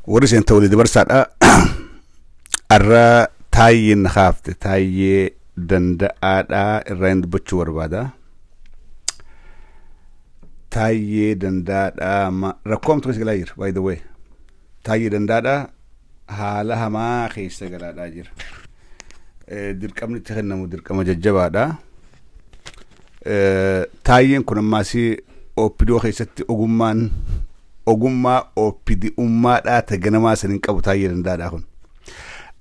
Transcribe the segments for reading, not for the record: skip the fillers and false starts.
Warri seenta walii dabarsaadha. Arra Taayyeen na kaafte, Taayyee Danda'aadhaa irraa hin dubbachuu barbaada. Taayyee Danda'aadhaa rakkoo hamtu keessa galaa jira, by the way. Taayyee Danda'aadhaa haala hamaa keessa galaadhaa jira. Dirqamni itti kennamu dirqama jajjabaadha. Taayyeen kun ammaas OPDO keessatti ogummaan ogummaa OPDummaadhaa ta ganamaa san hin qabu Taayyee Danda'aadhaa kun.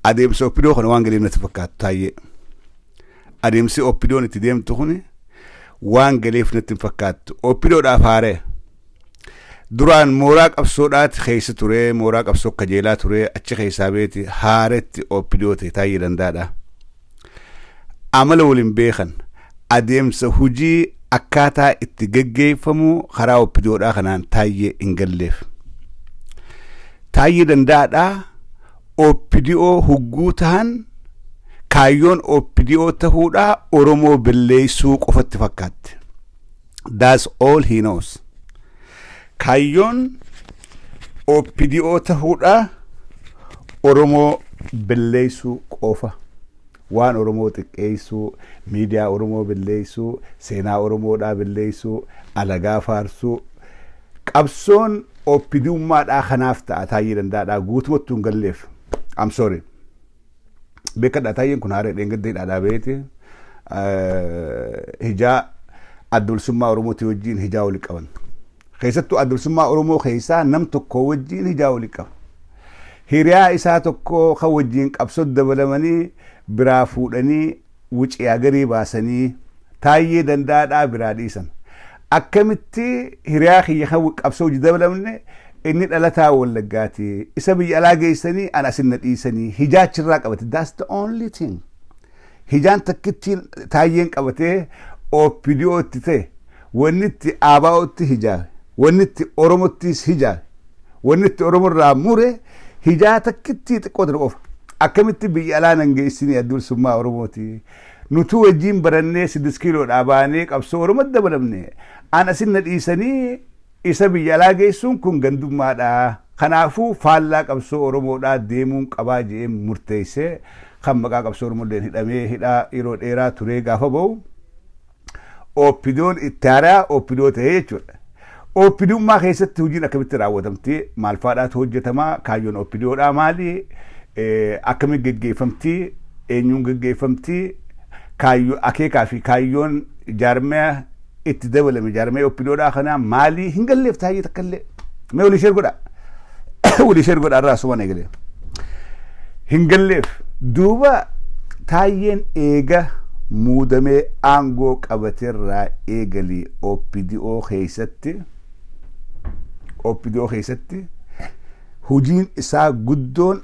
Adeemsa OPDO kana waan galeef natti fakkaatu Taayyee. Adeemsi OPDOn itti deemtu kun waan galeef natti hin fakkaattu. OPDOdhaaf haaree. Duraan mooraa qabsoodhaati keessa ture, mooraa qabsoo kajeelaa ture, achi keessaa beeti haaretti OPDO ta'e Taayyee Danda'aadha. Amala waliin beekan, adeemsa hujii akkaataa itti geggeeffamu karaa OPDOdhaa kanaan Taayyee hin galleef. Taayyee Danda'aadhaa OPDO hugguu tahan kaayyoon OPDO tahuudhaa Oromoo balleessuu qofatti fakkaatti. That's all he knows. Kaayyoon OPDO tahuudhaa Oromoo balleessuu qofa. Waan Oromoo xiqqeessuu, miidiyaa Oromoo balleessuu, seenaa Oromoodhaa balleessuu, alagaa faarsuu. Qabsoon OPDummaadhaa kanaaf ta'a Taayyee Danda'aadhaa guutumatti hin galleef. I'm sorry. Beekadhaa, Taayyeen kun haaree dheengadda hidhaadhaa beeti. Hijaa Adda Bilisummaa Oromootii wajjin hijaa walii qaban. Keessattuu Adda Bilisummaa Oromoo keessaa nam tokko wajjin hijaa walii qaba. Hiriyaa isaa tokko kan wajjin qabsoo dabalamanii biraa fuudhanii wucii agarii baasanii Taayyee Danda'aadhaa biraa dhiisan. Akkamitti hiriyaa kiyya kan qabsoo hojii dabalamne, inni dhalataa Wallaggaati. Isa biyya alaa geessanii an asin na dhiisanii hijaachirraa qabate. That's the only thing. Hijaan takkittiin Taayyeen qabatee OPDOtti ta'e, wanni itti ABOtti hijaabe, wanni itti Oromottis hijaabe, wanni itti Oromorraa mure hijaa takkittii xiqqoo tana qofa. Akkamitti biyya alaa nan geessinii Adda Bilisummaa Oromooti? Nutuu wajjin barannee 6 kiiloodhaa baanee qabsoo Oromotti dabalamne. An asin na dhiisanii isa biyya alaa geessuun kun gandummaadha. Kanaafuu faallaa qabsoo Oromoodhaa deemuun qabaa jedhee murteessee kan maqaa qabsoo Oromolleen hidhamee hidhaa yeroo dheeraa turee gaafa ba'u OPDOn itti haaraa OPDO ta'ee jechuudha. OPDummaa keessatti hojiin akkamitti raawwatamti? Maal faadhaatu hojjetamaa? Kaayyoon OPDOdhaa maali? Akkamitti geggeeffamti? Eenyuun geggeeffamti? Kaayyoo, akeekaa fi kaayyoon jaarmaya itti dabalame jaarmaya OPDOdhaa kanaa maali? Hin galleef Taayyee takka illee. Mee walii share godhaa. Walii share godhaa irraa suman eegalee. Hin galleef. Duuba Taayyeen eega muudamee aangoo qabateerraa eegalii OPDO keessatti hojiin isaa guddoon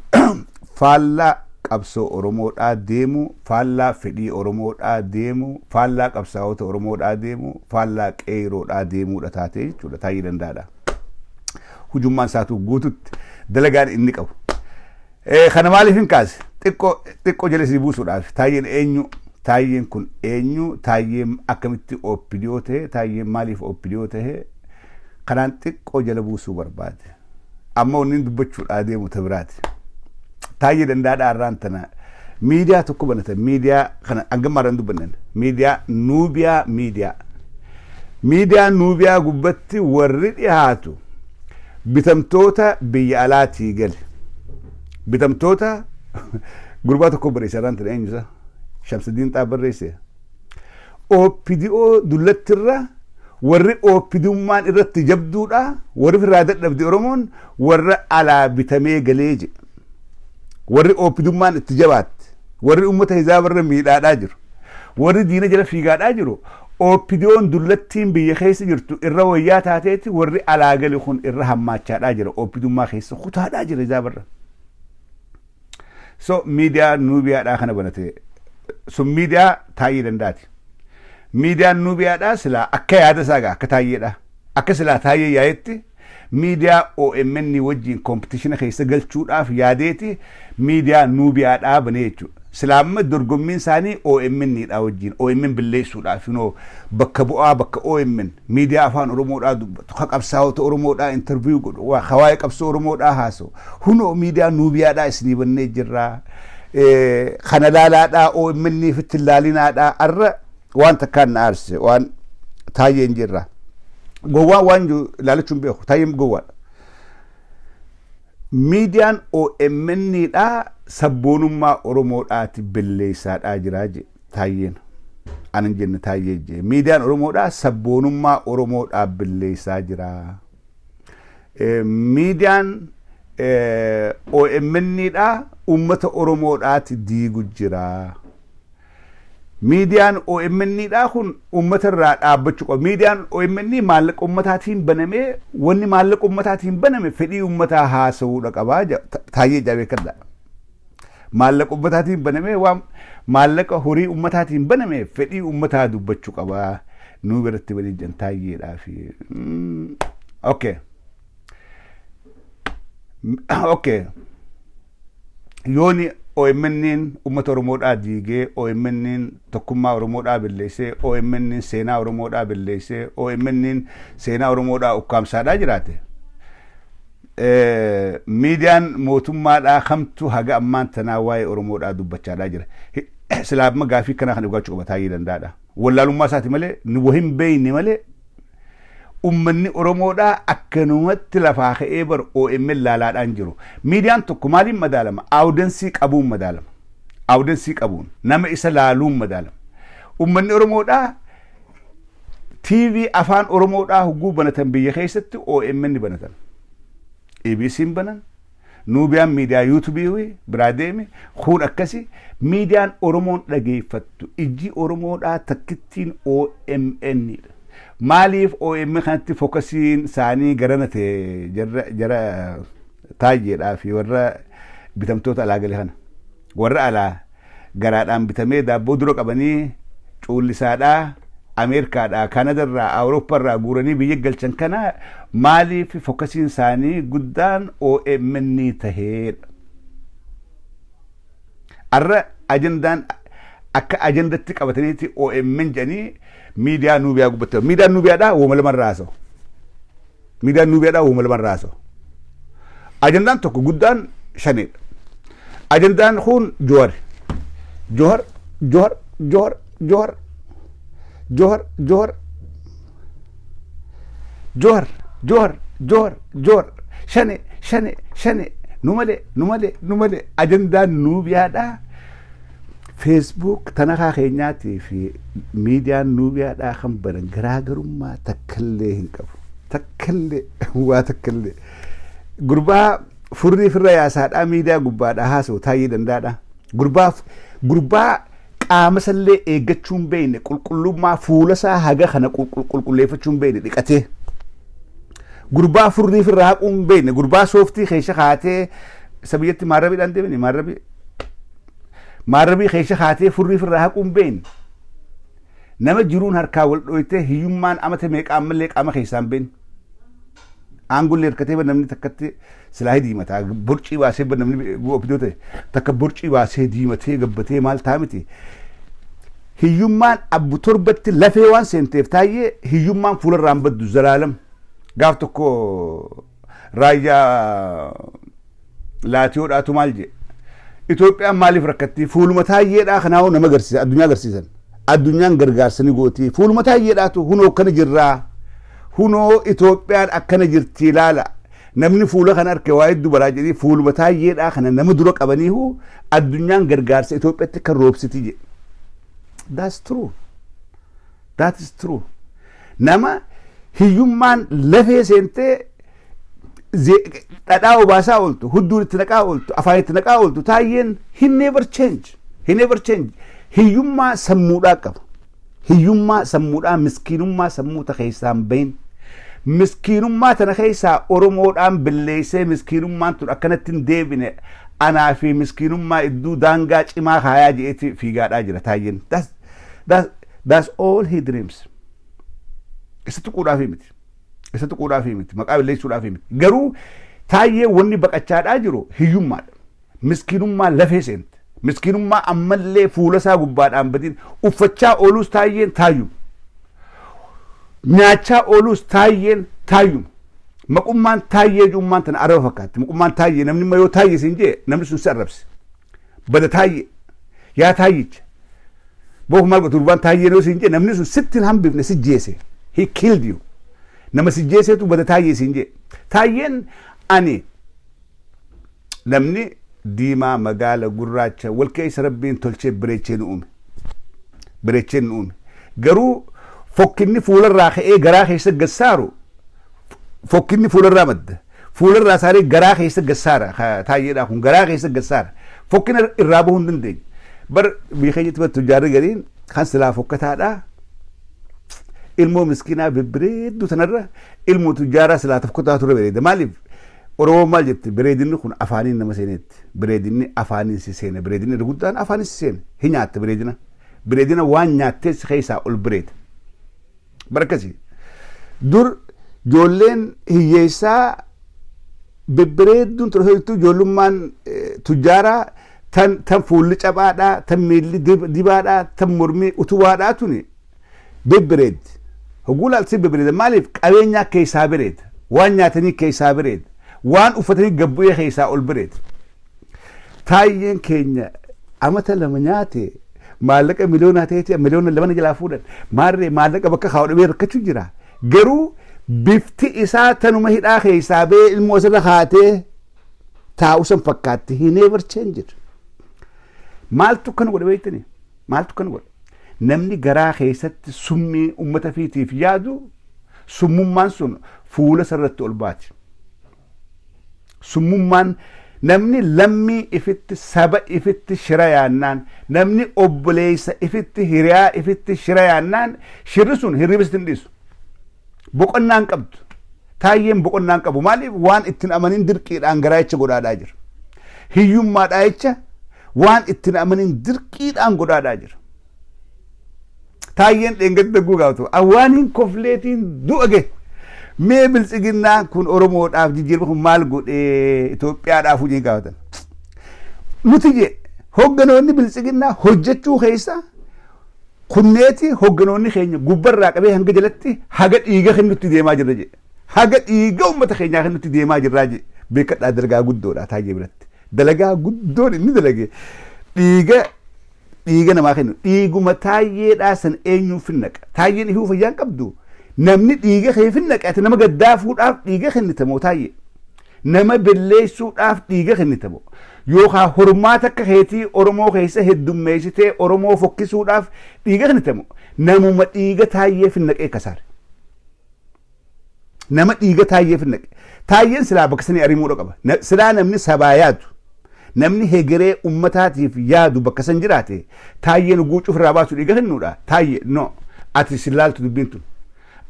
faallaa qabsoo Oromoodhaa deemu, faallaa fedhii Oromoodhaa deemu, faallaa qabsaa'ota Oromoodhaa deemu, faallaa qeeroodhaa deemuudha taatee jechuudha Taayyee Danda'aadha. Hujummaan isaatu guututti dalagaan inni qabu. Kana maaliif hin kaase? Xiqqoo xiqqoo jala sii buusuudhaaf. Taayyeen eenyu? Taayyeen kun eenyu? Taayyeen akkamitti OPDO ta'e? Taayyeen maaliif OPDO ta'e? Kanaan xiqqoo jala buusuu barbaade. Amma wanni dubbachuudhaa deemu ta biraati. Taayyee Danda'aadhaa irraan tana miidiyaa tokko banatan, miidiyaa kana hangam irraan dubbannan, miidiyaa Nuubiyaa miidiyaa. Miidiyaa Nuubiyaa gubbatti warri dhiyaatu bitamtoota biyya alaatii gale. Bitamtoota gurbaa tokko barreesse irraan tana, eenyusa? Shamsuddin Xaa barreesse. OPDO dullattirra warri OPDummaan irratti jabduudha, warri ofirraa dadhabde Oromoon warra alaa bitamee galee jedhe. Warri OPDummaan itti jabaatte, warri uummata hizaabarra miidhaadhaa jiru, warri diina jala fiigaadhaa jiru, OPDOn dullattiin biyya keessa jirtu irra wayyaa taateeti warri alaa gale kun irra hammaachaadhaa jira, OPDummaa keessa kutaadhaa jira hizaabarra. So miidiyaa Nuubiyaadhaa kana banate, sun miidiyaa Taayyee Danda'aati. Miidiyaan Nuubiyaadhaa silaa akka yaada isaa gaa akka Taayyeedha. Akka silaa Taayyee yaayetti miidiyaa OMN wajjin competition keessa galchuudhaaf yaadeeti miidiyaa Nuubiyaadhaa banee jechuudha. Silaamma dorgommiin isaanii OMN dha wajjin, OMN billeessuudhaaf yunoo bakka bu'aa, bakka OMN miidiyaa afaan Oromoodhaa dubbatu, ka qabsaa'ota Oromoodhaa interview godhu, waa waa'ee qabsoo Oromoodhaa haasa'u, hunoo miidiyaa Nuubiyaadhaa isinii bannee jirraa, kana laalaadhaa, OMN fitti laalinaadhaa. Arra waan takkaan na aarse, waan Taayyeen jirra. Gowwaan waan jiru ilaalachuun beeku, Taayyeen gowwaadha. Miidiyaan OMN dhaa sabboonummaa Oromoodhaati belleessaadhaa jiraa je Taayyeen. Anan jenne, Taayyee je. Miidiyaan Oromoodhaa sabboonummaa Oromoodhaa belleessaa jiraa. Miidiyaan OMN dhaa uummata Oromoodhaati diigu jiraa. Miidiyaan OMN dhaa kun uummata irraa dhaabbachuu qaba. Miidiyaan OMN maallaqa uummataatiin banamee, wanni maallaqa uummataatiin baname fedhii uummataa haasa'uudha qabaa, Taayyee jabeeffadha. Maallaqa uummataatiin banamee, waan maallaqa horii uummataatiin baname fedhii uummataa dubbachuu qabaa. Nuu biratti banii jan Taayyeedhaa fi. Okay. Okay. Yooni OMN'n uummata Oromoodhaa diigee, OMN'n tokkummaa Oromoodhaa balleessee, OMN'n seenaa Oromoodhaa balleessee, OMN'n seenaa Oromoodhaa ukkaamsaadhaa jiraate, miidiyaan mootummaadhaa kamtu haga ammaan tanaa waa'ee Oromoodhaa dubbachaadhaa jira? Silaa amma gaafii kanaa kan dhugaachuu qaba Taayyee danda'aadha. Wallaalummaa isaati malee, nu hin beeyne malee, ummanni Oromoodhaa akkanumatti lafaa ka'ee bar OMN laalaadhaan jiru. Miidiyaan tokko maaliin madaalama? Audience qabuun madaalama. Audience qabuun, nama isa laaluun madaalama. Ummanni Oromoodhaa TV afaan Oromoodhaa hogguu banatan biyya keessatti OMN banatan. EBC'n banan. Nuubiyaan miidiyaa YouTube biraa deeme kun akkasi. Miidiyaan Oromoon dhageeffattu, ijji Oromoodhaa takkittiin OMN dha. Maaliif OMN kanatti focusiin isaanii garana ta'e jara Taayyeedhaa fi warra bitamtoota alaa gale kana? Warra alaa garaadhaan bitamee daabboo dura qabanii cuullisaadhaa Ameerikaadhaa, Kaanadarraa, Awurooppaarraa guuranii biyya galchan kana, maaliif focusiin isaanii guddaan OMN taheedha? Arra ajandaan akka ajandatti qabataniiti OMN jedhanii miidiyaa Nuubiyaa gubbatti. Miidiyaan Nuubiyaadhaa wooma lamarraa haasa'u. Miidiyaan Nuubiyaadhaa wooma lamarraa haasa'u. Ajandaan tokko guddaan shanidha. Ajandaan kun Joowar. Joowar, Joowar, Joowar, Joowar, Joowar, Joowar, Joowar, Joowar, Joowar, Joowar, shane, shane, shane, nu malee, nu malee, nu malee. Ajandaan Nuubiyaadhaa Facebook tanakaa keenyaatii fi miidiyaan Nuubiyaadhaa kan banan garaagarummaa takkallee hin qabu. Takkallee, waa takkallee. Gurbaa furrii firra yaasaadhaa miidiyaa gubbaadhaa haasa'u Taayyee danda'aadha. Gurbaa qaama sallee eeggachuu hin beekne, qulqullummaa fuula isaa haga kana qulqulleeffachuu hin beekne dhiqatee. Gurbaa furrii firra haquu hin beekne, gurbaa sooftii keessa kaatee isa biyyatti maarrabiidhaan deemani, maarrabii keessa kaatee furrii firra haquu hin beekne. Nama jiruun harkaa wal dhoytee, hiyyummaan amata meeqa ammallee qaama keessaa hin beekne. Aangollee hirkatee namni takkatti silaa diimataa borcii baasee, namni opidoo ta'e takka borcii baasee diimatee gabbatee maal ta'a miti. Hiyyummaan abbu torbatti lafee waan seenteef, Taayyee hiyyummaan fuularraan baddu zalaalam. Gaaf tokko raayyaa laatiyoodhaatu maal jedhe? Itoophiyaan maaliif rakkatti? Fuuluma Taayyeedhaa kanaafuu nama agarsiisa, addunyaa agarsiisan. Addunyaan gargaarsa ni gooti. Fuuluma Taayyeedhaatu hunoo akkana jirraa. Hunoo Itoophiyaan akkana jirti ilaala. Namni fuula kana arke waa hedduu baraa jedhii, fuuluma Taayyeedhaa kana nama dura qabaniihu addunyaan gargaarsa Itoophiyaatti kan roobsiti jedhe. That's true. That is true. Nama hiyyummaan lafee seentee dhadhaa obaasaa ooltu, hudduun itti naqaa ooltu, afaan itti naqaa ooltu, Taayyeen he never change. He never change. Hiyyummaa sammuudhaa qaba. Hiyyummaa sammuudhaa, miskiinummaa sammuu ta keessaa hin bahin. Miskiinummaa tana keessaa Oromoodhaan billeessee, miskiinummaan tun akkanatti hin deebine, anaa fi miskiinummaa idduu daangaa cimaa kaayaa je'eeti fiigaadhaa jira Taayyeen. That's all he dreams. Isa tuquudhaafi miti. Isa tuquudhaafi miti. Maqaa balleessuudhaafi miti. Garuu Taayyee wanni baqachaadhaa jiru hiyyummaadha. Miskiinummaa lafee seente. Miskiinummaa ammallee fuula isaa gubbaadhaan badin. Uffachaa ooluus Taayyeen Taayyuma. Nyaachaa ooluus Taayyeen Taayyuma. Maqummaan Taayyee jummaan tana araba fakkaatti. Maqummaan Taayyee, namni immoo yoo Taayyee siin jee, namni sun si arrabse. Bada Taayyee. Yaa Taayyicha. Boofu maal godhu durbaan Taayyee yoo siin jee, namni sun sitti hin hambifne, si jeese. He killed you. Nama si jeeseetu bada Taayyee siin jee. Taayyeen ani namni diimaa, magaala, gurraacha wal keessa Rabbiin tolchee bareechee nu uume. Bareechee nu uume. Garuu fokkinni fuularraa ka'ee garaa keessa gassaaru, fokkinni fuularraa madda. Fuularraa saaree garaa keessa gassaara. Taayyeedhaa kun garaa keessa gassaara. Fokkina irraa bahuu hin dandeenye. Bar biyya keenyatti bar tujjaarri gariin kan silaa fokkataadhaa. Ilmoo miskiinaa bibbireedduu tanarra ilmoo tujjaaraa silaa fokkataa ture bareeda. Maaliif? Oromoon maal jetti? Bareedinni kun afaaniin nama seeneetti. Bareedinni afaaniin si seena. Bareedinni irra guddaan afaaniin si seena. Hin nyaatta bareedina. Bareedina waan nyaattee si keessaa ol bareeda. Barakasi. Dur ijoolleen hiyyeessaa bibbireedduun ture jirtu, ijoollummaan tujjaaraa tan fuulli caphaadhaa, tan miilli dibaadhaa, tan mormii utubaadhaa tuni bibbireeddi. Hogguu laaltee bibbireeda. Maaliif? Qabeenyaa keessaa bareeda. Waan nyaatanii keessaa bareeda. Waan uffatanii gabbu'ee keessaa ol bareeda. Taayyeen keenya amata 2 nyaate, maallaqa miliyoonaa ta'eeti miliyoona 2 jalaa fuudhan. Maarree maallaqa bakka kaa'u dhabee rakkachuu jira. Garuu bifti isaa tanuma hidhaa keessaa ba'ee ilmoo asirra kaatee taa'u san fakkaatti. He never changed. Maaltu kana godhe beektanii? Maaltu kana godhe? Namni garaa keessatti summii uummata fiitiif yaadu, summummaan sun fuula isarratti ol baati. Summummaan namni lammii ifitti, saba ifitti shira yaannaan, namni obboleessa ifitti, hiriyaa ifitti shira yaannaan, shirri sun hirriba sitti hin dhiisu. Boqonnaa hin qabdu. Taayyeen boqonnaa hin qabu. Maaliif? Waan ittiin amanin dirqiidhaan garaa jecha godhaadhaa jira. Hiyyummaadhaa jecha waan ittiin amanin dirqiidhaan godhaadhaa jira. Taayyeen dheengadda dagguu gaafatu. Waan hin kofleetiin du'a gahe. Mee Biltsiginnaan kun Oromoodhaaf jijjiirama kun maal godhee Itoophiyaadhaaf hojii gaafatan? Nuti jee hogganoonni Biltsiginnaa hojjechuu keessa kunneeti, hogganoonni keenya gubbarraa qabee hanga jalatti haga dhiiga kennutti deemaa jirra jedhe. Haga dhiiga uummata keenyaa kennutti deemaa jirraa jedhe. Beekadhaa, dalagaa guddoodha Taayyee biratti. Dalagaa guddoon inni dalage dhiiga namaa kennu. Dhiiguma Taayyeedhaa san eenyuun finnaqa? Taayyeen ifuu fayyaan qabdu. Namni dhiiga kee finnaqa, ati nama gaddaafuudhaaf dhiiga kennita moo Taayyee? Nama belleessuudhaaf dhiiga kennita moo? Yookaan hormaata akka keetii Oromoo keessa heddummeessitee Oromoo fokkisuudhaaf dhiiga kennita moo? Namuma dhiiga Taayyee finnaqee kasaare. Nama dhiiga Taayyee finnaqe. Taayyeen silaa bakka sanii arimuudha qaba. Silaa namni sabaa yaadu, namni hegeree ummataatiif yaadu bakka san jiraate, Taayyeen guucuuf irraa baasu dhiiga kennuudha. Taayyee, no, ati sin laaltu dubbiin tun.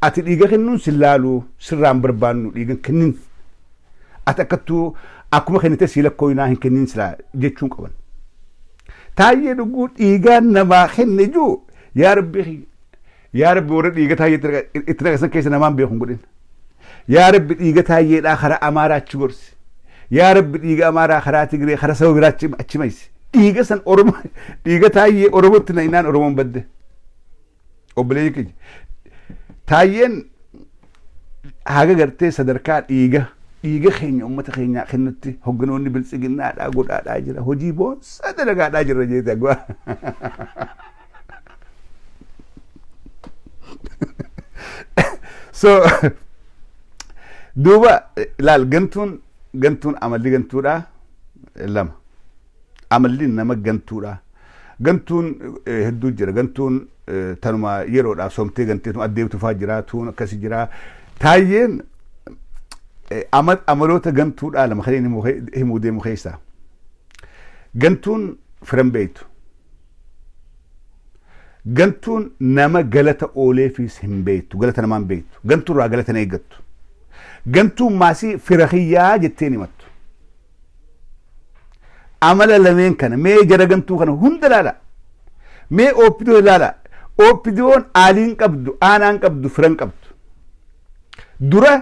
Ati dhiiga kennuun sin laalu, sirraan barbaannu, dhiiga kennin. Ati akkattuu akkuma kennite sii lakkooyinaa, hin kennin silaa jechuun qaban. Taayyee dhuguu dhiigaan namaa kenne juu, yaa Rabbi, yaa Rabbi, warra dhiiga Taayyee itti naqasan keessa namaan beeku hin godhin. Yaa Rabbi, dhiiga Taayyeedhaa karaa Amaaraa achi gorsi. Yaa Rabbi, dhiiga Amaaraa karaa Tigree, karaa saba biraa achi maysi. Dhiiga san Oromoo, dhiiga Taayyee Oromootti naqnaan Oromoon badde. Obboleeyyi kiyya. Taayyeen haga gartee sadarkaa dhiiga keenya uummata keenyaa kennutti hogganoonni Biltsiginnaadhaa godhaadhaa jira. Hojii boonsaa dalagaadhaa jira jeete. So duuba ilaal, gantuun amalli gantuudha lama. Amalli nama gantuudha. Gantuun hedduu jira. Gantuun tanuma yeroodhaaf somtee ganteetu addeemtu faa jira. Tuun akkasi jira. Taayyeen amaloota gantuudhaa lama kan inni himuu deemu keessaa. Gantuun firan beektu. Gantuun nama galata ooleefis hin beektu. Galata namaa hin beektu. Gantuurraa galata hin eeggattu. Gantuun maasii fira kiyyaa jetteen himattu. Amala lameen kana mee jara gantuu kana hunda ilaala. Mee OPDO ilaala. OPDOn aaliin qabdu, aanaan qabdu, firan qabdu. Dura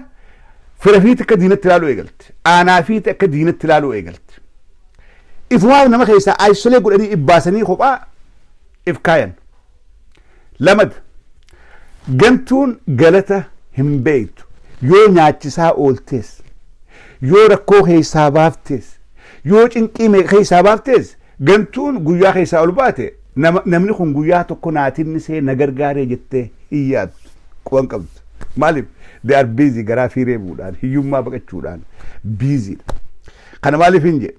fira fiiti akka diinatti ilaaluu eegalte. Aanaa fiiti akka diinatti ilaaluu eegalte. Ifumaaf nama keessaa isolate godhanii ibbaasanii kophaa if kaayan. Lamada, gantuun galata hin beektu. Yoo nyaachisaa ooltees, yoo rakkoo keessaa baaftees, yoo cinqii keessaa baaftees, gantuun guyyaa keessaa ol baate namni kun guyyaa tokko naatinni see na gargaaree jettee hin yaaddu, quban qabdu. Maaliif? They are busy garaa fiiree buudhaan, hiyyummaa baqachuudhaan busy dha. Kana maaliif hin jedhe?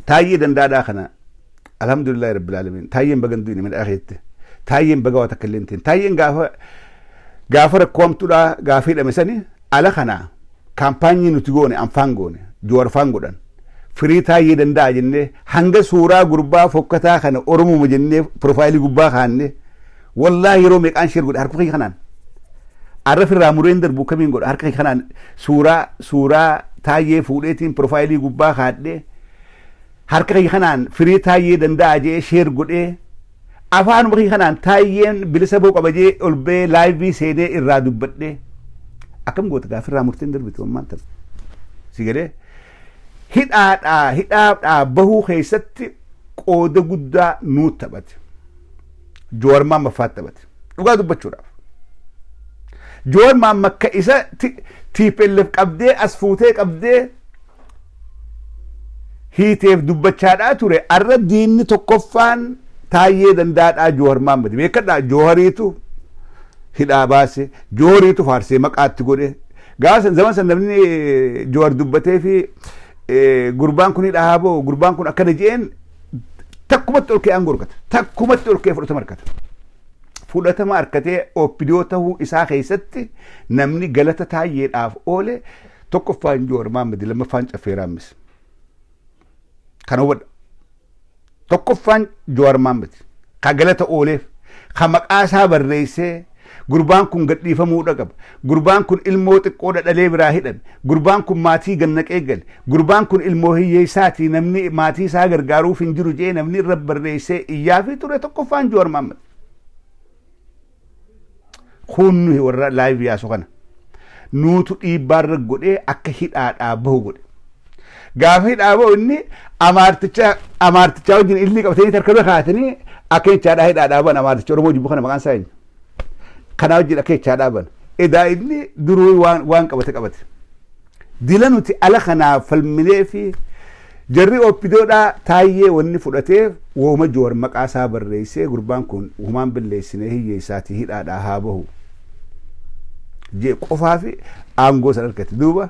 Taayyee Dandaadhaa kana, alhamdulillahi rabbil alamin, Taayyeen baga hin du'ine midhaa keette. Taayyeen baga waa takka illee hin ta'in. Taayyeen gaafa rakkoo hamtuudhaa gaafa hidhame sani ala kana campaign nuti goone, anfaan goone, Jowarfaan godhan. "Free Taayyee Danda'a" jennee hanga suuraa gurbaa fokkataa kana Oromuma jennee profile gubbaa kaanne, wallaahi yeroo meeqaan share godhe harka kiyya kanaan. Arra firraa mureen darbu kamiin godha? Harka kiyya kanaan suuraa Taayyee fuudheetiin profile gubbaa kaadhee, harka kiyya kanaan "Free Taayyee Danda'a" jee share godhee, afaanuma kiyya kanaan Taayyeen bilisa boo qaba jee ol bee live seenee irraa dubbadhee. Akkam goota gaafirraa murteen darbitu ammaan tana? Si galee? Hidhaadhaa bahuu keessatti qooda guddaa nuu taphate. Joowar Maammaffaa taphate. Dhugaa dubbachuudhaaf. Joowar Maamma akka isa TPLF qabdee as fuutee qabdee hiiteef dubbachaadhaa ture. Arra diinni tokkoffaan Taayyee Dandaadhaa Joowar Maammadi. Beekadhaa, Joowariitu hidhaa baase, Joowariitu faarsee maqaatti godhe. Gaafa zaman san namni Joowar dubbatee fi gurbaan kun hidhaa haa, gurbaan kun akkana je'een, takkumatti ol ka'ee aangoo argata. Takkumatti ol ka'ee fudhatama argata. Fudhatama argatee OPDO tahuu isaa keessatti namni galata Taayyeedhaaf oole tokkoffaan Joowar Maammadi, lammaffaan Caffee Raammis. Kana hubadha. Tokkoffaan Joowar Maammadi. Ka galata ooleef, ka maqaa isaa barreessee gurbaan kun gadhiifamuudha qaba. Gurbaan kun ilmoo xiqqoo dhalee biraa hidhame. Gurbaan kun maatii gannaqee gale. Gurbaan kun ilmoo hiyyeessaatii, namni maatii isaa gargaaruuf hin jiru jee namni irra barreessee iyyaafii ture tokkoffaan Joowar Maammad. Kun nuyi warra live yaasu kana. Nuutu dhiibbaarra godhee akka hidhaadhaa bahu godhe. Gaafa hidhaa bahu inni amaartichaa wajjin illi qabatanii tarkaba kaatanii akka jechaadhaa hidhaadhaa bahan. Amaarticha Oromoo jibbu kana maqaan isaa eenyu? Kanaa wajjin akka jechaadhaa bahan. Edaa inni duruu waan qabate qabate. Dila nuti ala kanaa falminee fi jarri OPDOdhaa Taayyee wanni fudhateef wooma Joowar maqaa isaa barreessee gurbaan kun humaan billeessinee hiyyeessaatii hidhaadhaa haa bahu jee qofaa fi aangoo san argate. Duuba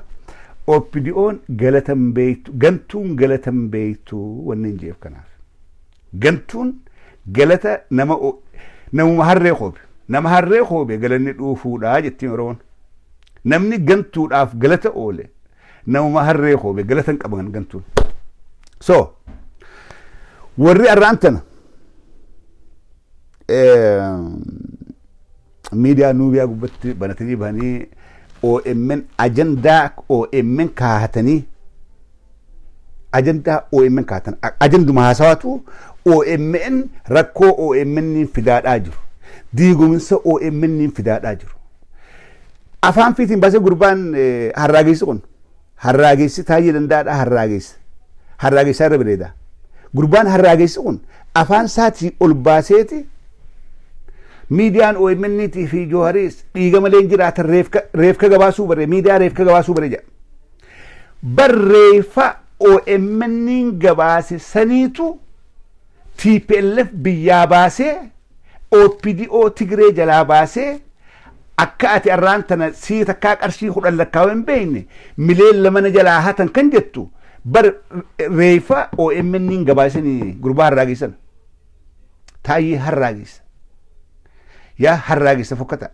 OPDOn galatan beektu, gantuun galatan beektu wanni hin jeef kanaaf. Gantuun galata nama namuma harree koobe, nama harree koobe galanni dhuufuudhaa jettiin Oromoon. Namni gantuudhaaf galata oole namuma harree koobe, galata hin qaban gantuun. So warri arraan tana miidiyaa Nuubiyaa gubbatti banatanii bahanii OMN ajandaa OMN kaa'atanii, ajandaa OMN kaa'atan, ajanduma haasawaatu OMN rakkoo OMN fidaadhaa jiru, diigumsa OMN fidaadhaa jiru. Afaan fiitiin baasee gurbaan harraageessi kun, harraageessi Taayyee Dandaadhaa, harraageessa harraageessaa irra bareeda. Gurbaan harraageessi kun afaan isaatii ol baaseeti miidiyaan OMN fi Jooharis dhiiga malee hin jiraatan, reefka gabaasuu bare, miidiyaa reefka gabaasuu bare jedha. Barreeffa OMN gabaase saniitu TPLF biyyaa baasee OPDO Tigree jalaa baasee akka ati arraan tana sii takkaa qarshii 10 lakkaa'uu hin beekne mileen lamana jalaa hatan kan jettu bar reeffa OMN gabaasanii gurbaa harraageessan. Taayyee harraageessa. Yaa harraageessa fokkata.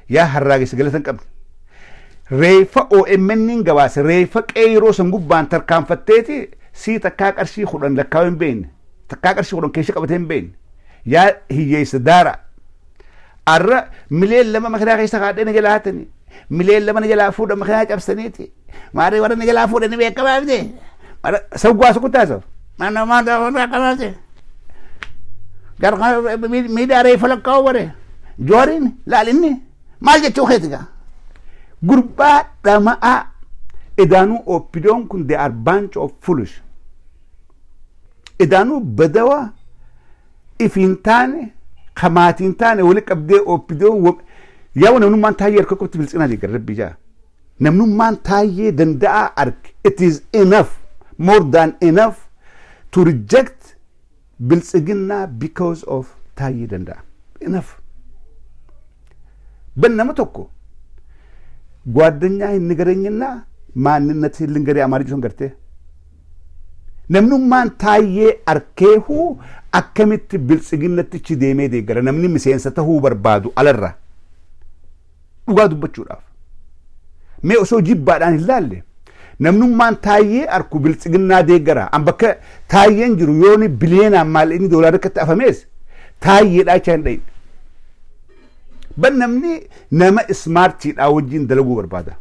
Yaa harraageessa galata hin qabne. Reeffa OMN gabaase, reeffa qeeroo san gubbaan tarkaanfatteeti sii takkaa qarshii 10 lakkaa'uu hin beekne, takkaa qarshii 10 keessa qabatee hin beekne. Yaa hiyyeessa daara. Arra mileen 2 makinaa keessa kaadhee na jalaa hatanii. Mileen 2 na jalaa fuudhan makinaa cabsaniiti. Maarree warra na jalaa fuudhanii beekamaa miti. Sawwaa sukuttaa saw. Mana maal beekamaa miti. Miidiyaa reeffa lakkaa'uu bare. Jooriin laalinni maal jechuu keeti gaa? Gurbaa dhama'aa edaanuu OPDOn kun, they are bunch of foolish. Idaanuu badawa ifiin taane, kamaatiin taane wali qabdee OPDO yaa namnummaan Taayyee harka qabdi Biltsiginnaa deeggara, rabbi jaa. Namnummaan Taayyee Danda'aa arge, it is enough, more than enough to reject Biltsiginnaa because of Taayyee Danda'a. Enough. Ban nama tokko ጓደኛ ንገረኝና ማንነት ልንገርህ Amaariffaan gartee. Namnummaan Taayyee arkeehuu akkamitti Biltsiginnattichi deemee deeggara? Namni miseensa tahuu barbaadu alarra, dhugaa dubbachuudhaaf. Mee osoo jibbaadhaan hin laalle, namnummaan Taayyee arku Biltsiginnaa deeggara. An bakka Taayyeen jiru yooni biliyeenaan maal inni doolaara akkatti afamees Taayyeedhaa jechaa hin dhayin. Ban namni nama smartiidhaa wajjin dalaguu barbaada.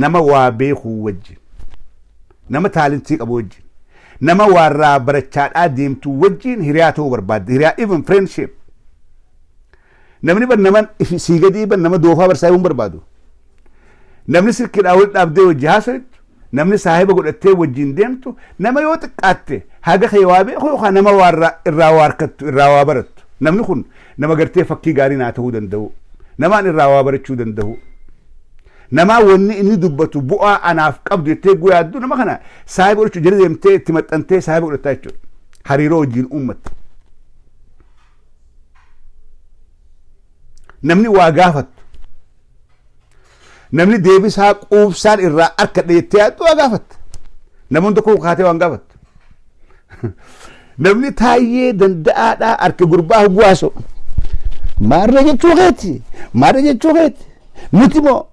Nama waa beekuu wajjin. Nama talentii qabu wajjin. Nama waarraa barachaadhaa deemtu wajjin hiriyaa ta'uu barbaadda. Hiriyaa, even friendship. Namni ban nama sii gadii ban nama doofaa barsaa'uu hin barbaadu. Namni silkiidhaa wal dhaabdee wajji haasa'ettu, namni saahiba godhattee wajjin deemtu, nama yoo xiqqaatte haga kee waa beeku yookaan nama waarraa irraa waa harkattu, irraa waa barattu. Namni kun nama gartee fakkii gaarii naa ta'uu danda'u. Namaan irraa waa barachuu danda'u. Namaa wanni inni dubbatu bu'aa anaaf qabdu jettee yaaddu, nama kana saahiba godhachuu jala deemtee itti maxxantee saahiba godhattaa jechuudha. Hariiroo wajjin uummatta. Namni waa gaafattu. Namni deebisaa quubsaan irraa harkadhe jettee yaaddu waa gaafatta. Namoonni tokko kaatee waan gaafattu. Namni Taayyee Danda'aadhaa harka gurbaa hoggu. Maarree jechuu keeti. Maarree jechuu keeti. Nuti moo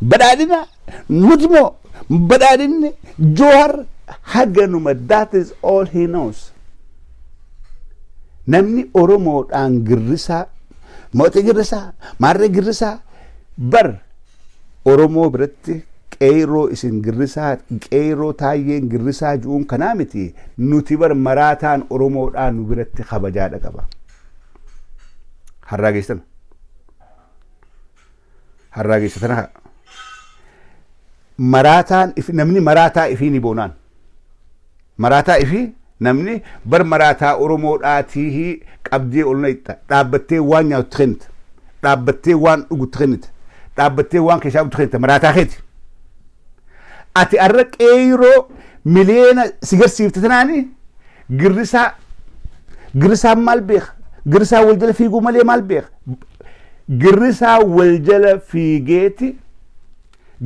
badhaadhina, nuti moo badhaadhinni Joohar haganuma, that is all he knows. Namni Oromoodhaan girrisaa, mootii girrisaa, maarree girrisaa, bar Oromoo biratti qeerroo isin girrisaa, qeerroo Taayyeen girrisaa ju'uun kanaa miti. Nuti bar maraataan Oromoodhaan nu biratti kabajaadha qaba. Harraa geessana. Harraa geessatana. Maraataan, namni maraataa ifii ni boonaan. Maraataa ifii namni bar maraataa Oromoodhaatii qabdee ol na dhaabbattee waan nyaatu kennita. Dhaabbattee waan dhugutti kennita. Dhaabbattee waan keessaa dhugutti kennita. Maraataa keeti. Ati arra qeeroo miliyoona si garsiifte tanaani girrisaa, girrisaan maal beeka? Girrisaa wal jala fiiguu malee maal beeka? Girrisaa wal jala fiigeeti,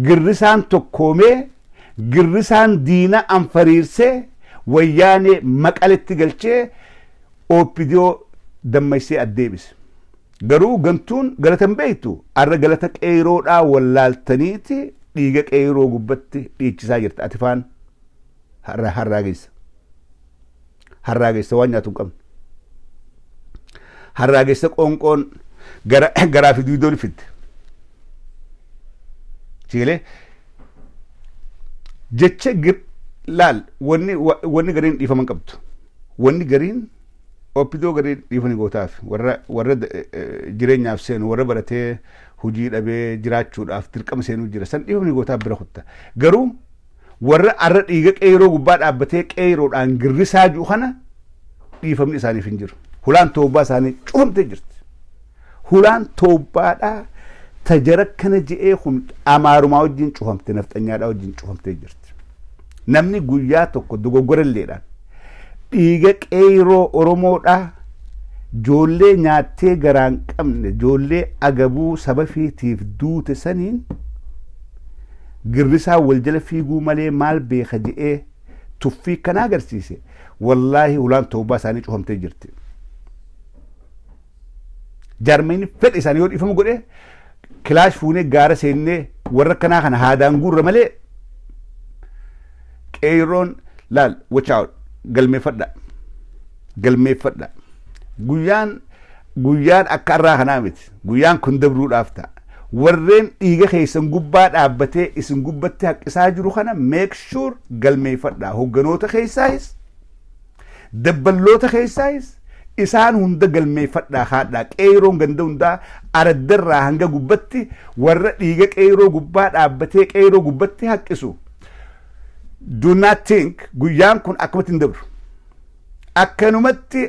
girrisaan tokkoomee, girrisaan diina anfariirsee, Wayyaanee Maqaletti galchee, OPDO dammaysee addeebise. Garuu gantuun galata hin beektu. Arra galata qeeroodhaa wallaaltaniiti dhiiga qeeroo gubbatti dhiichisaa jirta. Ati faan harraa geessa. Harraa geessa waan nyaatu hin qabne. Harraa geessa qoonqoon garaa fi duudoon fidde. Siigalee jecha laal, wanni gariin dhiifama hin qabdu. Wanni gariin OPDO gariin dhiifani gootaaf, warra jireenyaaf seenu, warra baratee hojii dhabee jiraachuudhaaf dirqama seenuu jira, san dhiifamni gootaaf bira kutta. Garuu warra arra dhiiga qeeroo gubbaa dhaabbatee qeeroodhaan girrisaa jiru kana dhiifamni isaaniif hin jiru. Hulaan toobbaa isaanii cufamtee jirti. Hulaan toobbaadhaa tajara kana je'ee kun Amaarumaa wajjin cufamte, nafxanyaadhaa wajjin cufamtee jirti. Namni guyyaa tokko dogoggoralleedhaan dhiiga qeeroo Oromoodhaa, joollee nyaattee garaan qabne, joollee agabuu saba fiitiif duute saniin girrisaa wal jala fiiguu malee maal beeka je'ee tuffii kana agarsiise, wallaahi hulaan toobaa isaanii cufamtee jirti. Jaarmayni fedha isaanii yoo dhiifama godhe, kilaash fuunee gaara seennee warra kanaa kana haadaan guurra malee qeerroon laal, watch out, galmeeffadha, galmeeffadha. Guyyaan guyyaan akka irraa kanaa miti. Guyyaan kun dabruudhaaf ta'a. Warreen dhiiga keessan gubbaa dhaabbatee isin gubbatti haqqisaa jiru kana make sure galmeeffadha. Hogganoota keessaayis, dabballoota keessaayis, isaan hunda galmeeffadhaa haadhaa. Qeeroon ganda hundaa araddarraa hanga gubbatti warra dhiiga qeeroo gubbaa dhaabbatee qeeroo gubbatti haqqisu, do not think guyyaan kun akkamatti hin dabru. Akkanumatti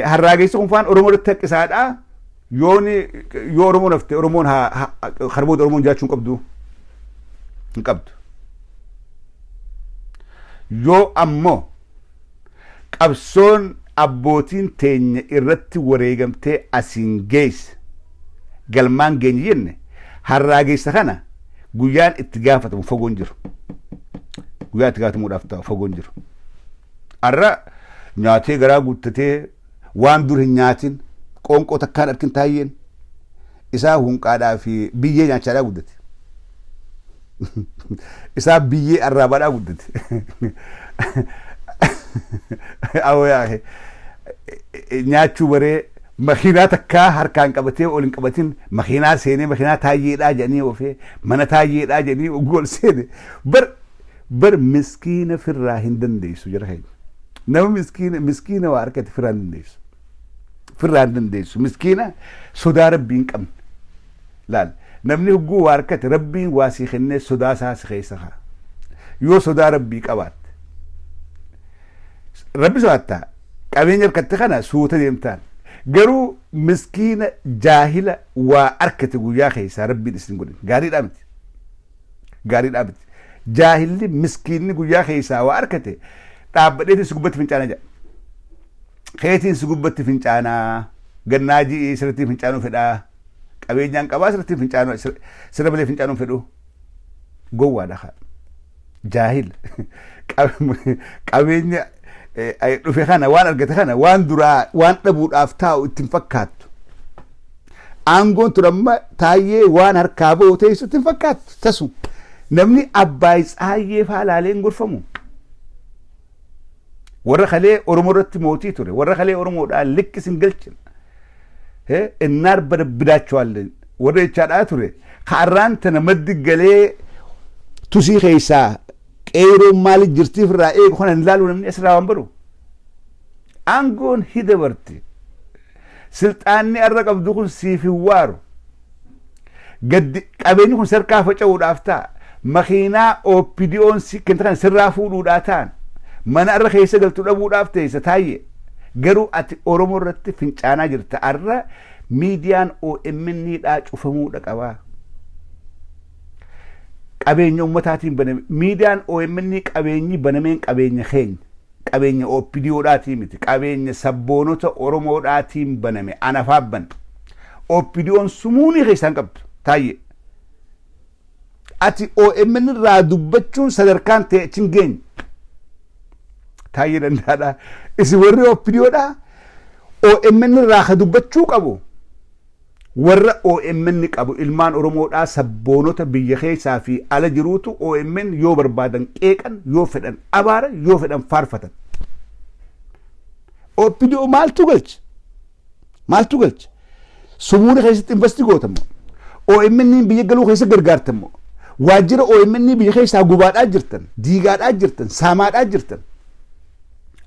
harraageessi kun faan Oromoo irratti haqqisaadha. Yooni yoo Oromoon hafte, Oromoon kana booda Oromoon jiraachuu hin qabdu. Hin qabdu. Yoo ammoo qabsoon abbootiin teenya irratti wareegamtee asiin geesse galmaan geenye jenne, harraageessa kana guyyaan itti gaafatamu fagoon jiru. Guyyaan itti gaafatamuudhaaf ta'u fagoon jiru. Har'a nyaatee garaa guuttatee, waan dur hin nyaatin, qoonqoo takkaan arkin, taayyeen isaa hunqaadhaa fi biyyee nyaachaadhaa guddate. Isaa biyyee arraabaadhaa guddate. Awoo yaa nyaachuu baree, makiinaa takkaa harkaan qabatee ol hin qabatin, makiinaa seenee, makiinaa taayyeedhaa jedhanii oofee, mana taayyeedhaa jedhanii oguu ol seene, bar bar miskiina firraa hin dandeessu jara keenya. Nama miskiina, miskiina waa harkatti firraa hin dandeessu. Firraa hin dandeessu. Miskiina sodaa Rabbii hin qabne. Laal, namni hogguu waa harkate, Rabbiin waa sii kennee sodaa isaa si keessa kaa. Yoo sodaa Rabbii qabaatte. Rabbi sodaattaa, qabeenya harkatte kana suuta deemtaan. Garuu miskiina jaahila waa harkate guyyaa keessaa Rabbiin isin godhin. Gaariidhaa miti. Gaariidhaa miti. Jaahilli miskiinni guyyaa keessaa waa harkate dhaabbadheetiin si gubbatti fincaana jedha. Keetiin si gubbatti fincaanaa, gannaa ji'i sirriitti fincaanuu fedhaa. Qabeenyaan qabaa, sirriitti fincaanuu, sirra malee fincaanuu fedhu. Gowwaadha kaa. Jaahil. Qabeenya dhufe kana, waan argate kana, waan duraa waan dhabuudhaaf taa'u ittiin fakkaattu. Aangoon tun amma taayyee waan harkaa bahu teessu ittiin fakkaattu tasu. Namni Abbaay Tsaayyee faa laalee hin gorfamu. Warra kalee Oromoo irratti mootii ture, warra kalee Oromoodhaan likkis hin galchine. Innaar badaachawaallee warra jechaadhaa ture. Kaarraan tana maddi galee tusii keessaa qeeroon maaliif jirtiif irraa eegu kana hin laalu, namni asirraa waan baru. Aangoon hida barti. Silxaanni arra qabdu kun siif hin waaru. Gaddi qabeenyi kun sarkaa faca'uudhaaf ta'a. Makiinaa OPDO'n si kenta kan sirraa fuudhuudhaa ta'an. Mana arra keessa galtu dhabuudhaaf teessa taayye. Garuu ati Oromoo irratti fincaanaa jirta. Arra miidiyaan OMN dhaa cufamuudha qabaa. Qabeenya ummataatiin baname. Miidiyaan OMN qabeenyi banameen qabeenya keenya. Qabeenya OPDOdhaatii miti. Qabeenya sabboonota Oromoodhaatiin baname. Anafaa bane. OPDOn sumuunii keessaan qabdu. Taayyee. Ati OMN irraa dubbachuun sadarkaan ta'e achi hin geenye. Taayyee Danda'aadha. Isin warri OPDOdhaa OMN irraa ka dubbachuu qabu warra OMN qabu, ilmaan Oromoodhaa sabboonota biyya keessaa fi ala jiruutu OMN yoo barbaadan qeeqan, yoo fedhan abaaran, yoo fedhan faarfatan. OPDO maaltu galche? Maaltu galche? Sumuuna keessatti invest gootammo. OMN biyya galuu keessa gargaartammo. Waajjira OMN biyya keessaa gubaadhaa jirtan, diigaadhaa jirtan, saamaadhaa jirtan.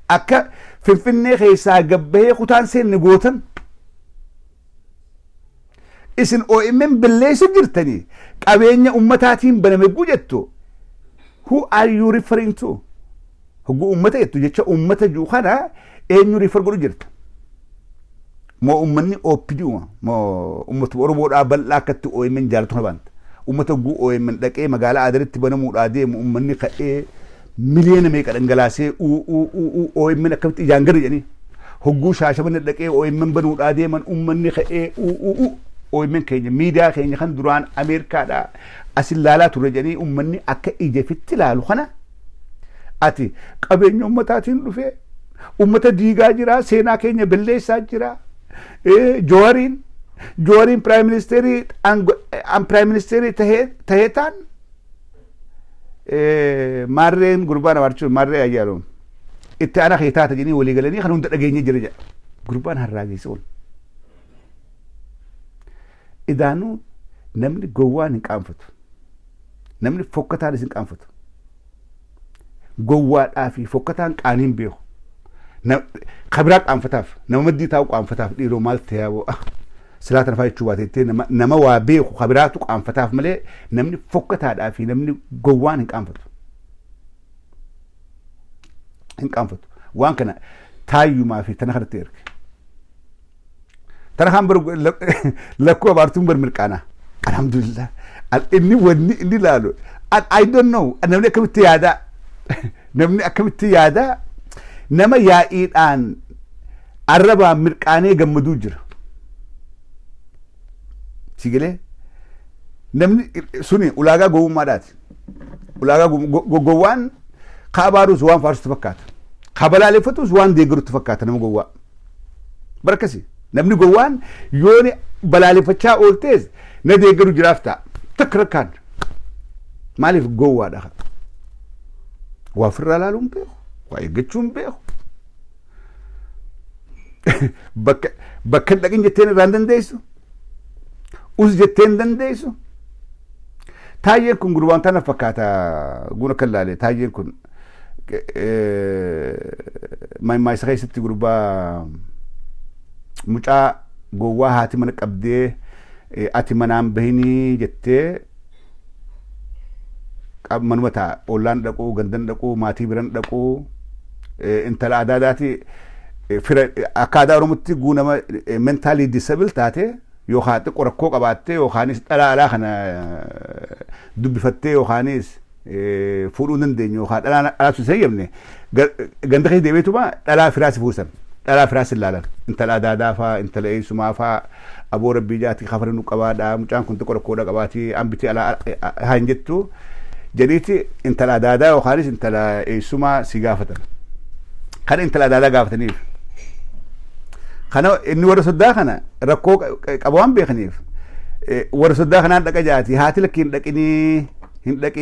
Akka Finfinnee keessaa gabbahee kutaan seenne gootan. Isin OMN balleessa jirtanii, qabeenya ummataatiin baname jettu, who are you referring to? Hogguu ummata jettu, jecha ummata jiru kana eenyu refer godhu jirta? Moo ummanni OPDO moo ummata Oromoodhaa bal'aa akkatti OMN jaalatu kana baanta? Ummata hogguu OMN dhaqee magaalaa Adaritti banamuudhaa deemu ummanni ka'ee miliyoona meeqa dhangalaasee OMN akkamitti ijaan gadi jedhanii, hogguu Shaashamane dhaqee OMN banuudhaa deeman ummanni ka'ee OMN keenya, miidiyaa keenya kan duraan Ameerikaadhaa as ilaalaa turre jedhanii ummanni akka ija fitti ilaalu kana, ati qabeenya ummataatiin dhufee ummata diigaa jira, seenaa keenya balleessaa jira. Joowariin prime ministerii an prime ministerii tahee taan maarreen gurbaan abaarchuu maarree ayyaalu itti ana kee taata jedhanii walii galanii kan hunda dhageenye jira jedha. Gurbaan harraa geesse ol. Idaanuu namni gowwaan hin qaanfatu. Namni fokkataanis hin qaanfatu. Gowwaadhaa fi fokkataan qaanii hin beeku. Kabiraa qaanfataaf, nama maddii taa'u qaanfataaf, dhiiroo maal ta'ee silaa tana fa'aa jechuu baatettee, nama waa beeku kabiraatu qaanfataaf malee namni fokkataadhaa fi namni gowwaan hin qaanfatu. Hin qaanfatu. Waan kana taayyumaa fi tana kanatti erge. Tana kan bar lakkoo abaartuun bar mirqaanaa. Alhamdulillah. Inni wanni inni ilaalu, I don't know, namni akkamitti yaadaa, namni akkamitti yaadaa, nama yaa'iidhaan arrabaan mirqaanee gammaduu jira. Sigilee namni suni ulaagaa gowwummaadhaati. Ulaagaa gowwaan ka abaarus waan faarsutu fakkaata. Ka balaaleffatus waan deeggarutu fakkaata nama gowwaa. Barakasi namni gowwaan yooni balaaleffachaa ooltees na deeggaru jiraaf ta'a. Takka rakkaan. Maaliif gowwaadha? Waa ofirraa ilaaluu hin beeku. Waa eeggachuu hin beeku. Bakka hin dhaqin jetteen irraa hin dandeessu. Us jettee hin dandeessu. Taayyeen kun gurbaan tana fakkaata, guna kan laale. Taayyeen kun maayisa keessatti gurbaa mucaa gowwaa haati mana qabdee, ati manaan bahinii jettee, manuma ta'a, ollaan dhaquu, gandan dhaquu, maatii biran dhaquu, intala adaadaati fira. Akka aadaa Oromootti guunama mentally disable taate yookaan xiqqoo rakkoo qabaattee yookaanis dhalaa alaa kana dubbifattee yookaanis fuudhuu hin dandeenye yookaan dhalaa alaa sun seeyyamne, ganda keessa deebiituma dhalaa firaa si fuusan, dhalaa firaa si ilaalan, intala adaadaa faa, intala eessumaa faa, aboo rabbii jaatii kafara nu qabaadha, mucaan kun xiqqoo rakkoodha qabaatii hambiti alaa haa hin jettu jedhiiti, intala adaadaa yookaanis intala eessumaa si gaafatan. Kana intala adaadaa gaafataniif. Kana inni warra soddaa kana rakkoo qaba waan beekaniif, warra soddaa kanaan dhaqa jaati, haati lakki hin dhaqinii, hin dhaqin.